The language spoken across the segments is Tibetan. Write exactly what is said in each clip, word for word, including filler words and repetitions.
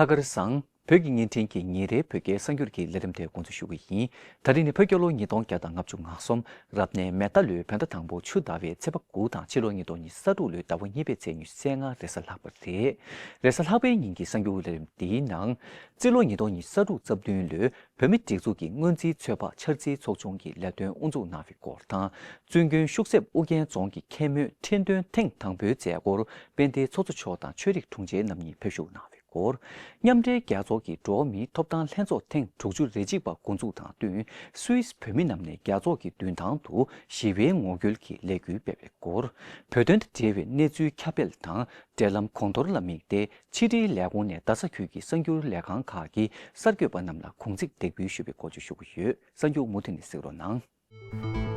ལྷག་དཀར་བཟང་། བོད་ཀྱི་བརྙན་འཕྲིན་གྱི་ཉིན་རེའི་བོད་སྐད་གསར་འགྱུར་གྱི་ལས་རིམ་དེ་འགོ་འཛུགས་ཞུ་གི་ཡིན། ད་རིང་ནི་བོད་རྒྱལ་ལོ་ཉིས་སྟོང་བརྒྱ་དང་ལྔ་བཅུ་ང་གསུམ། རབ་གནས་མེ་རྟ་ལོའི་བོད་ཟླ་དང་པོ་ཆུ་ཟླ་བའི་ཚེས་པ་དགུ་དང་ཕྱི་ལོ་ཉིས་སྟོང་ཉི་ཤུ་རྩ་དྲུག་ལོའི་ཟླ་བ་གཉིས་པའི་ཚེས་ཉི་ཤུ་རྩ་ལྔ་རེས་གཟའ་ལྷག་པ་རེད། རེས་གཟའ་ལྷག་པའི་ཉིན་གྱི་གསར་འགྱུར་ལས་རིམ་འདིའི་ནང་། རྩིས་ལོ་ཉིས་སྟོང་ཉི་ཤུ་རྩ་དྲུག་རྩ་བདུན་ལོའི་བོད་མིའི་སྒྲིག་འཛུགས་ཀྱི་སྔོན་རྩིས་ཚོད་དཔག་འཆར་རྩིས་ཚོགས་ཆུང་གི་ལས་དོན་དབུ་འཛུགས་གནང་བའི་སྐོར་དང་། བཙུན་དགོན་ཤུག་གསེབ་ཨུ་རྒྱན་རྫོང་གི་མཁན་མོའི་ཁྲི་འདོན་ཐེངས་དང་པོའི་མཛད་སྒོར་དཔལ་ལྡན་ཚོགས་གཙོ་མཆོག་དང་ཆོས་རིག་དྲུང་ཆེ་རྣམ་གཉིས་ཕེབས་བཞུགས་གནང་བའི་སྐོར། མཉམ་འབྲེལ་རྒྱལ་ཚོགས་ཀྱི་འགྲོ་བ་མིའི་ཐོབ་ཐང་ལྷན་ཚོགས་ཐེངས་དྲུག་ཅུ་རེ་གཅིག་པ་འགོ་འཛུགས་དང་བསྟུན། སུད་སི་བོད་མི་རྣམས་ནས་རྒྱལ་ཚོགས་ཀྱི་མདུན་ཐང་དུ་ཞི་བའི་ངོ་རྒོལ་གྱི་ལས་འགུལ་སྤེལ་བའི་སྐོར། བོད་དོན་དང་འབྲེལ་བའི་གནས་ཚུལ་ཁྱབ་སྤེལ་དང་འབྲེལ་ལམ་གོང་མཐོར་ལ་དམིགས་ཏེ་ཕྱི་དྲིལ་ལས་ཁུངས་ནས་རྡ་ས་ཁུལ་གྱི་གསར་འགྱུར་ལས་ཁང་ཁག་གི་གསར་འགོད་པ་རྣམས་ལ་གུང་ཚིགས་འདེགས་འབུལ་ཞུ་བའི་སྐོར་བརྗོད་ཞུ་གི་ཡོད། གསར་འགྱུར་མུ་མཐུད་ནས་གཟིགས་རོགས་གནང་།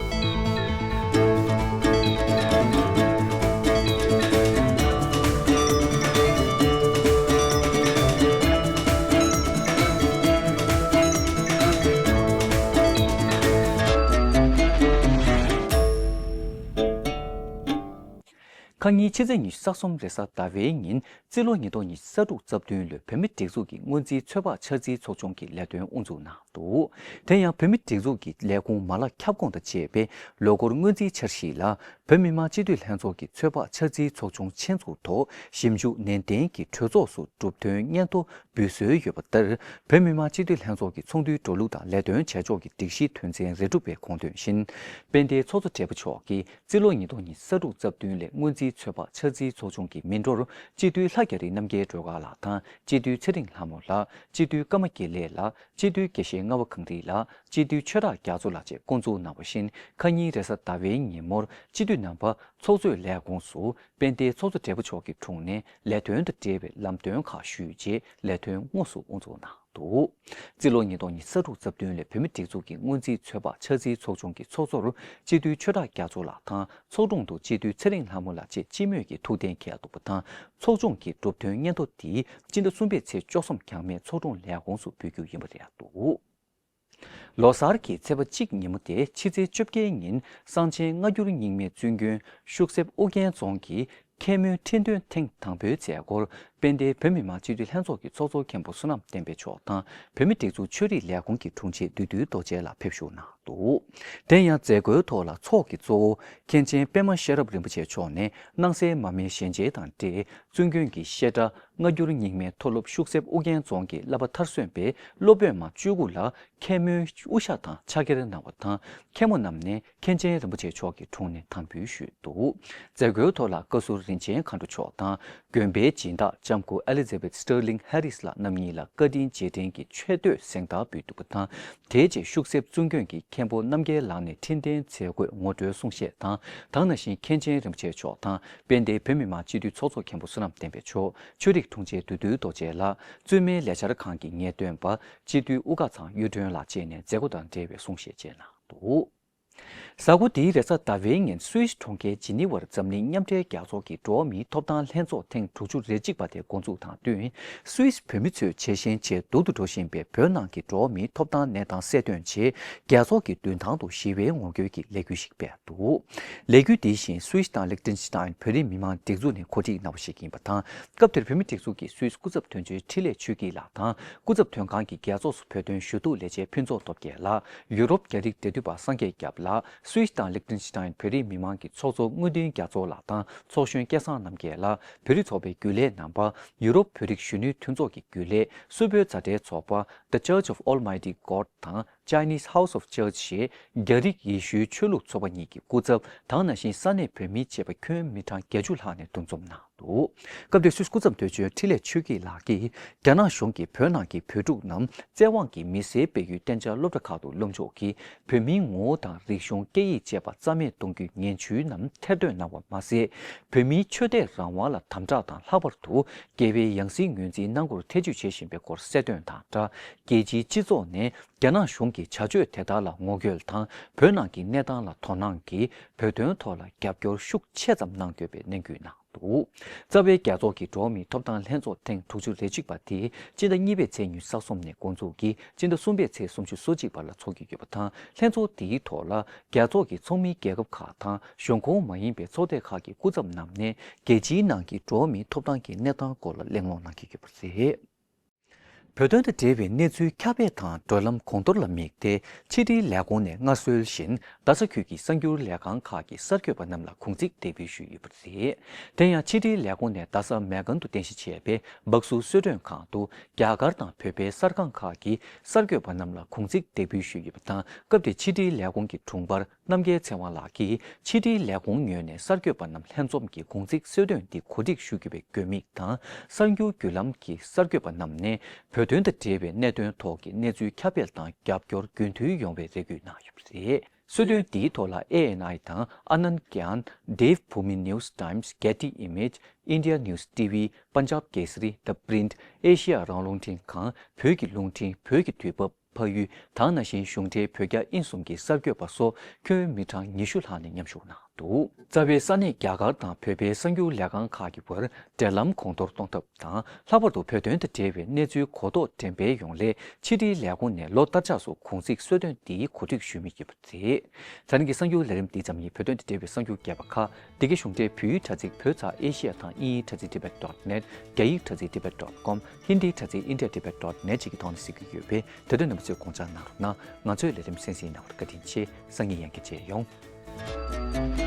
ཁ་ཉིན་ཕྱི་ཚེས་ཉི་ཤུ་རྩ་གསུམ་རེས་གཟའ་ཟླ་བའི་ཉིན་རྩིས་ལོ་ཉིས་སྟོང་ཉི་ཤུ་རྩ་དྲུག་རྩ་བདུན་ལོའི་བོད་མིའི་སྒྲིག་འཛུགས་ཀྱི་སྔོན་རྩིས་ཚོད་དཔག་འཆར་རྩིས་ཚོགས་ཆུང་གི་ལས་དོན་དབུ་འཛུགས་གནང་འདུག་དེ་ཡང་བོད་མིའི་སྒྲིག་འཛུགས་ཀྱི་ལས་ཁུངས་མ་ལག་ཁྱབ་ཁོངས་དང་བཅས་པའི་ལོ་འཁོར་སྔོན་རྩིས་འཆར་གཞི་ལ་བོད་མི་མང་སྤྱི་འཐུས་ལྷན་ཚོགས་ཀྱི་ཚོད་དཔག་འཆར་རྩིས་ཚོགས་ཆུང་ཆེད་འཛུགས་ཐོག་ཞིབ་འཇུག་ནན་ཏན་གྱིས་གྲོས་ཚོགས་སུ་གྲུབ་དོན་སྙན་ཐོ་འབུལ་སྲོལ་ཡོད་པ་ལྟར། བོད་མི་མང་སྤྱི་འཐུས་ལྷན་ཚོགས་ཀྱི་ཚོགས་འདུའི་འགྲོ་ལུགས་དང་ལས་དོན་བྱེད་ཕྱོགས་ཀྱི་སྒྲིག་གཞིའི་དོན་ཚན་རེ་དྲུག་པའི་དགོངས་དོན་བཞིན། དཔལ་ལྡན་ཚོགས་གཙོ་སྦྲེལ་པོ་མཆོག་གིས་རྩིས་ལོ་ཉིས་སྟོང་ཉི་ཤུ་རྩ་དྲུག་རྩ་བདུན་ལོའི་སྔོན་རྩིས་ཚོད་དཔག་འཆར་རྩིས་ཚོགས་ཆུང་གི་མི་འགྲོར་སྤྱི་འཐུས་ལྷ་རྒྱ་རི་རྣམ་རྒྱལ་སྒྲོལ་དཀར་ལགས་དང་། སྤྱི་འཐུས་ཚེ་རིང་ལྷ་མོ་ལགས། སྤྱི་འཐུས་ཀརྨ་དགེ་ལེགས་ལགས། སྤྱི་འཐུས་དགེ་བཤེས་རྔ་བ་གངས་རི་ལགས། སྤྱི་འཐུས་ཆོས་གྲགས་རྒྱ་མཚོ་ལགས་བཅས་བསྐོ་འཛུགས་གནང་བ་བཞིན། ཁ་ཉིན་རེས་གཟའ་ཟླ་བའི་ཉིན་མོར་སྤྱི་འཐུས་རྣམ་པ་ཚོགས་གཙོས་ལས་ཁུངས་སུ་དཔལ་ལྡན་ཚོགས་གཙོ་སྦྲེལ་པོ་མཆོག་གི་དྲུང་ནས་ལས་དོན་དང་འབྲེལ་བའི་ལམ་སྟོན་ཁག་ཞུས་རྗེས་ལས་དོན་དངོས་སུ་དབུ་འཛུགས་གནང་འདུག་རྩིས་ལོ་ཉིས་སྟོང་ཉི་ཤུ་རྩ་དྲུག་རྩ་བདུན་ལོའི་བོད་མིའི་སྒྲིག་འཛུགས་ཀྱི་སྔོན་རྩིས་ཚོད་དཔག་འཆར་རྩིས་ཚོགས་ཆུང་གི་ཚོགས་གཙོར་སྤྱི་འཐུས་ཆོས་གྲགས་རྒྱ་མཚོ་ལགས་དང་། ཚོགས་དྲུང་དུ་སྤྱི་འཐུས་ཚེ་རིང་ལྷ་མོ་ལགས་བཅས་སྤྱི་མོས་ཀྱིས་ཐུགས་གཏན་འཁེལ་འདུག་པ་དང་། ཚོགས་ཆུང་གི་གྲུབ་དོན་སྙན་ཐོ་དེ་སྤྱི་ཟླ་གསུམ་པའི་ཚེས་བཅུ་གསུམ་རྐྱང་མའི་ཚོགས་དྲུང་ལས་ཁུངས་སུ་འབུལ་རྒྱུ་ཡིན་པ་རེད་འདུག་ལོ་གསར་གྱི་ཚེས་པ་གཅིག་ཉིན་མོ་སྟེ་ཕྱི་ཚེས་བཅོ་བརྒྱད་ཉིན་གསང་ཆེན་སྔ་འགྱུར་རྙིང་མའི་བཙུན་དགོན་ཤུག་གསེབ་ཨུ་རྒྱན་རྫོང་གི་མཁན་མོའི་ཁྲི་འདོན་ཐེངས་དང་པོའི་མཛད་སྒོར་དཔལ་ལྡན་བོད་མི་མང་སྤྱི་འཐུས་ལྷན་ཚོགས་ཀྱི་ཚོགས་གཙོ་མཁན་པོ་བསོད་ནམས་བསྟན་འཕེལ་མཆོག་དང་བོད་མིའི་སྒྲིག་འཛུགས་ཆོས་རིག་ལས་ཁུངས་ཀྱི་དྲུང་ཆེ་བདུད་འདུལ་རྡོ་རྗེ་ལགས་ཕེབས་བཞུགས་གནང་འདུག་དེ་ཡང་མཛད་སྒོའི་ཐོག་ལ་ཚོགས་ཀྱི་གཙོ་བོ་མཁན་ཆེན་པད་མ་ཤེས་རབ་རིན་པོ་ཆེ་མཆོག་ནས་སྣང་གསལ་མར་མེའི་ཞལ་མཇལ་དང་འབྲེལ་བཙུན་དགོན་གྱི་བཤད་གྲྭ་སྔ་འགྱུར་རྙིང་མའི་མཐོ་སློབ་ཤུག་གསེབ་ཨུ་རྒྱན་རྫོང་གི་བསླབ་པ་མཐར་སོན་པའི་སློབ་དཔོན་མ་བཅུ་དགུ་ལ་མཁན་མོའི་དབུ་ཞྭ་དང་ཕྱག་འཁྱེར་གནང་བ་དང་། མཁན་མོ་རྣམས་ནས་མཁན་ཆེན་རིན་པོ་ཆེ་མཆོག་གི་དྲུང་ནས་དམ་འབུལ་ཞུས་འདུག་མཛད་སྒོའི་ཐོག་ལ་བཀའ་ཟུར་རིན་ཆེན་མཁའ་འགྲོ་མཆོག་དང་། དགོན་པའི་སྦྱིན་བདག་ལྕམ་སྐུ་ཨེ་ལི་ཛ་བེད་སི་ཊར་ལིང་ཧེ་རིས་ལགས་རྣམ་གཉིས་ལ་བཀའ་དྲིན་རྗེས་དྲན་གྱི་ཆེ་བསྟོད་གཟེངས་རྟགས་ཕུལ་འདུག་པ་དང་། དེའི་རྗེས་ཤུག་གསེབ་བཙུན་དགོན་གྱི་མཁན་པོ་རྣམ་རྒྱལ་ལགས་ནས་འཕྲིན་ལྡན་མཛད་སྒོའི་ངོ་སྤྲོད་གསུང་བཤད་དང་། དེ་ནང་བཞིན་མཁན་ཆེན་རིན་པོ་ཆེ་མཆོག་དང་དཔལ་ལྡན་བོད་མི་མང་སྤྱི་འཐུས་ཚོགས་གཙོ་མཁན་པོ་བསོད་ནམས་བསྟན་འཕེལ་མཆོག་ཆོས་རིག་དྲུང་ཆེ་བདུད་འདུལ་རྡོ་རྗེ་ལགས། བཙུན་མའི་ལས་འཆར་ཁང་གི་ངེས་སྟོན་པ་སྤྱི་འཐུས་དབུ་དཀར་ཚང་གཡུ་སྒྲོན་ལགས་བཅས་ནས་མཛད་སྒོ་དང་འབྲེལ་བའི་གསུང་བཤད་བཅས་གནང་འདུག་གཟའ་འཁོར་འདིའི་རེས་གཟའ་ཟླ་བའི་ཉིན་སུད་སི་གྲོང་ཁྱེར་ཇི་ནི་ཝར་འཛམ་གླིང་མཉམ་འབྲེལ་རྒྱལ་ཚོགས་ཀྱི་འགྲོ་བ་མིའི་ཐོབ་ཐང་ལྷན་ཚོགས་ཐེངས་དྲུག་ཅུ་རེ་གཅིག་པ་དེ་འགོ་འཛུགས་དང་བསྟུན། སུད་སི་བོད་མི་ཚོས་ཇེ་ཞན་ཇེ་སྡུག་ཏུ་འགྲོ་བཞིན་པའི་བོད་ནང་གི་འགྲོ་བ་མིའི་ཐོབ་ཐང་གནས་སྟངས་གསལ་སྟོན་ཆེད་རྒྱལ་ཚོགས་ཀྱི་མདུན་ཐང་དུ་ཞི་བའི་ངོ་རྒོལ་གྱི་ལས་འགུལ་ཞིག་སྤེལ་འདུག་ལས་འགུལ་འདི་བཞིན་སུད་སི་དང་ལིག་ཏེན་སི་ཏན་བོད་རིགས་མི་མང་སྒྲིག་འཛུགས་ནས་གོ་སྒྲིག་གནང་བ་ཞིག་ཡིན་པ་དང་། སྐབས་དེར་བོད་མིའི་སྒྲིག་འཛུགས་ཀྱི་སུད་སི་སྐུ་ཚབ་དོན་གཅོད་འཕྲིན་ལས་ཆོས་སྐྱིད་ལགས་དང་། སྐུ་ཚབ་དོན་ཁང་གི་རྒྱལ་ཚོགས་སུ་བོད་དོན་ཞུ་གཏུག་ལས་བྱེད་ཕུན་ཚོགས་སྟོབས་རྒྱལ་ལགས། ཡུ་རོབ་རྒྱ་རིགས་འབྲེལ་མཐུད་པ་སངས་རྒྱས་སྐྱབས་ལགས། སུད་སི་དང་ལིག་ཏེན་སི་ཏན་བོད་རིགས་མི་མང་གི་ཚོགས་གཙོ་དངོས་བདེན་རྒྱ་མཚོ་ལགས་དང་ཚོགས་གཞོན་སྐལ་བཟང་རྣམ་རྒྱལ་ལགས། བོད་རིགས་ཚོགས་པའི་རྒྱུན་ལས་རྣམ་པ། ཡུ་རོབ་བོད་རིགས་གཞོན་ནུའི་མཐུན་ཚོགས་ཀྱི་རྒྱུན་ལས། སུད་བོད་མཛའ་འབྲེལ་ཚོགས་པ། The Church of Almighty God དང་། Chinese House of Church ཞེས་རྒྱ་རིགས་ཡེ་ཤུའི་ཆོས་ལུགས་ཚོགས་པ་གཉིས་ཀྱི་སྐུ་ཚབ། དེ་ནང་བཞིན་ས་གནས་བོད་མིའི་བཅས་པ་ཁྱོན་མི་གྲངས་བརྒྱད་ཅུ་ལྷག་ནས་འདུ་འཛོམས་གནང་འདུག་སྐབས་དེར་སུད་སི་སྐུ་ཚབ་དོན་གཅོད་འཕྲིན་ལས་ཆོས་སྐྱིད་ལགས་ཀྱིས། རྒྱ་ནག་གཞུང་གིས་བོད་ནང་གི་བོད་ཕྲུག་རྣམས་བཙན་དབང་གིས་མི་སེར་སྤེལ་ཡུལ་གཏན་འཇགས་སློབ་གྲྭ་ཁག་ཏུ་སློབ་འཇོག་གིས། བོད་མིའི་ངོ་བོ་དང་རིག་གཞུང་སྐད་ཡིག་བཅས་པ་རྩ་མེད་གཏོང་རྒྱུའི་ངན་བྱུས་རྣམས་ཐེར་འདོན་གནང་བ་མ་ཟད། བོད་མིའི་ཆོས་དད་རང་དབང་ལ་དམ་དྲག་དང་། ལྷག་པར་དུ་རྒྱལ་བའི་ཡང་སྲིད་ངོས་འཛིན་གནང་སྒོར་ཐེ་བྱུས་བྱེད་བཞིན་པའི་སྐོར་གསལ་སྟོན་དང་སྦྲགས། རྒྱལ་སྤྱིའི་སྤྱི་ཚོགས་ནས། རྒྱ་ནག་གཞུང་གི་བྱ་སྤྱོད་དེ་དག་ལ་ངོ་རྒོལ་དང་། བོད་ནང་གི་གནས་སྟངས་ལ་དོ་སྣང་གིས། བོད་དོན་ཐོག་ལ་རྒྱབ་སྐྱོར་ཤུགས་ཆེ་ཙམ་གནང་དགོས་པའི་ནན་སྐུལ་གནང་འདུག་རྩ་བའི་རྒྱལ་ཚོགས་ཀྱི་འགྲོ་བ་མིའི་ཐོབ་ཐང་ལྷན་ཚོགས་ཐེངས་དྲུག་ཅུ་རེ་གཅིག་པ་དེ། སྤྱི་ཟླ་གཉིས་པའི་ཚེས་ཉི་ཤུ་རྩ་གསུམ་ནས་འགོ་འཛུགས་ཀྱིས། སྤྱི་ཟླ་གསུམ་པའི་ཚེས་སུམ་ཅུ་སོ་གཅིག་བར་ལ་འཚོགས་ཀྱི་ཡོད་པ་དང་། ལྷན་ཚོགས་དེའི་ཐོག་ལ། རྒྱལ་ཚོགས་ཀྱི་ཚོགས་མིའི་རྒྱལ་ཁབ་ཁག་དང་། གཞུང་ཁོངས་མ་ཡིན་པའི་ཚོགས་སྡེ་ཁག་གི་སྐུ་ཚབ་རྣམས་ནས། རྒྱལ་སྤྱིའི་ནང་གི་འགྲོ་བ་མིའི་ཐོབ་ཐང་གི་གནས་སྟངས་སྐོར་ལ་གླེང་སློང་གནང་གི་ཡོད་པ་རེད། བོད་དོན་དང་འབྲེལ་བའི་གནས་ཚུལ་ཁྱབ་སྤེལ་དང་བགྲོད་ལམ་གོང་མཐོར་ལ་དམིགས་ཏེ། ཕྱི་དྲིལ་ལས་ཁུངས་ནས་སྔར་སྲོལ་བཞིན་རྡ་ས་ཁུལ་གྱི་གསར་འགྱུར་ལས་ཁང་ཁག་གི་གསར་འགོད་པ་རྣམས་ལ་གུང་ཚིགས་འདེགས་འབུལ་ཞུས་ཡོད་པ་རེད། དེ་ཡང་ཕྱི་དྲིལ་ལས་ཁུངས་ནས་རྡ་ས་མེག་གྷན་དུ་རྟེན་གཞི་བྱས་པའི་སྦག་སུ་གསོལ་མགྲོན་ཁང་དུ་རྒྱ་གར་དང་བོད་པའི་གསར་ཁང་ཁག་གི་གསར་འགོད་པ་རྣམས་ལ་གུང་ཚིགས་འདེགས་འབུལ་ཞུས་ཡོད་པ་དང་། སྐབས་དེར་ཕྱི་དྲིལ་ལས་ཁུངས་ཀྱི་དྲུང་འཕར་རྣམ་རྒྱལ་ཚེ་དབང་ལགས་ཀྱིས། ཕྱི་དྲིལ་ལས་ཁུངས་ངོས་ནས་གསར་འགོད་པ་རྣམས་ལྷན་འཛོམས་ཀྱི་གུང་ཚིགས་གསོལ་སྟོན་འདི་གོ་སྒྲིག་ཞུ་རྒྱུ་བའི་དགོས་དམིགས་དང་། གསར་འགྱུར་བརྒྱུད་ལམ་གྱི་གསར་འགོད་པ་རྣམས་ནས་བོད་དོན་དང་འབྲེལ་བའི་གནད་དོན་ཐོག་གི་གནས་ཚུལ་ཁྱབ་སྤེལ་དང་རྒྱབ་སྐྱོར་རྒྱུན་མཐུད་ཡོང་བའི་རེ་སྐུལ་གནང་ཡོད་པ་རེད། གསོལ་སྟོན་འདིའི་ཐོག་ལ་ཨེ་ཨེན་ཨའི་དང་ཨ་ནན་གྱན། Dev Bhumi News Times, Getty Image, India News T V, Punjab Kesari, The Print, ཨེ་ཤེ་ཡ་རང་དབང་རླུང་འཕྲིན་ཁང་། བོད་ཀྱི་རླུང་འཕྲིན། བོད་ཀྱི་དུས་བབ། ཕ་ཡུལ། དེ་ནང་བཞིན་གཞུང་འབྲེལ་བོད་རྒྱ་དབྱིན་གསུམ་གྱི་གསར་འགོད་པ་སོགས་ཁྱོན་མི་གྲངས་ཉི་ཤུ་ལྷག་ནས་མཉམ་ཞུགས་གནང་འདུག། རྩ་བའི་ས་གནས་རྒྱ་གར་དང་བོད་པའི་གསར་འགྱུར་ལས་ཁང་ཁག་གི་བར་འབྲེལ་ལམ་གོང་མཐོར་གཏོང་ཐབས་དང་། ལྷག་པར་དུ་བོད་དོན་དང་འབྲེལ་བའི་གནས་ཚུལ་གོ་རྟོགས་འགྲེམས་སྤེལ་ཡོང་སླད། ཕྱི་དྲིལ་ལས་ཁུངས་ནས་ལོ་ལྟར་ཆགས་སུ་གུང་ཚིགས་གསོལ་སྟོན་འདི་གོ་སྒྲིག་ཞུས་མུས་ཡིན་པ་རེད། ད་རིང་གི་གསར་འགྱུར་ལས་རིམ་འདི་ཙམ་ཡིན། བོད་དོན་དང་འབྲེལ་བའི་གསར་འགྱུར་རྒྱས་པ་ཁག་འདི་གའི་གཞུང་འབྲེལ་བོད་ཡིག་དྲ་ཚིགས་བོད་ཙ་ཨེ་ཤེ་ཡ་དང་དབྱིན་ཡིག་དྲ་ཚིགས་tibet dot net། རྒྱ་ཡིག་དྲ་ཚིགས་tibet dot com། ཧིན་དིའི་དྲ་ཚིགས་india tibet dot net བཅས་ཀྱི་ཐོག་ནས་གཟིགས་ཀྱི་ཡོད་པས། དེ་དོན་རྣམ་པ་ཚོས་དགོངས་འཇགས་གནང་རོགས་གནང་། ང་ཚོའི་ལས་རིམ་གསན་གཟིགས་གནང་བར་བཀའ་དྲིན་ཆེ། སང་ཉིན་ཡང་བསྐྱར་མཇལ་ཡོང་།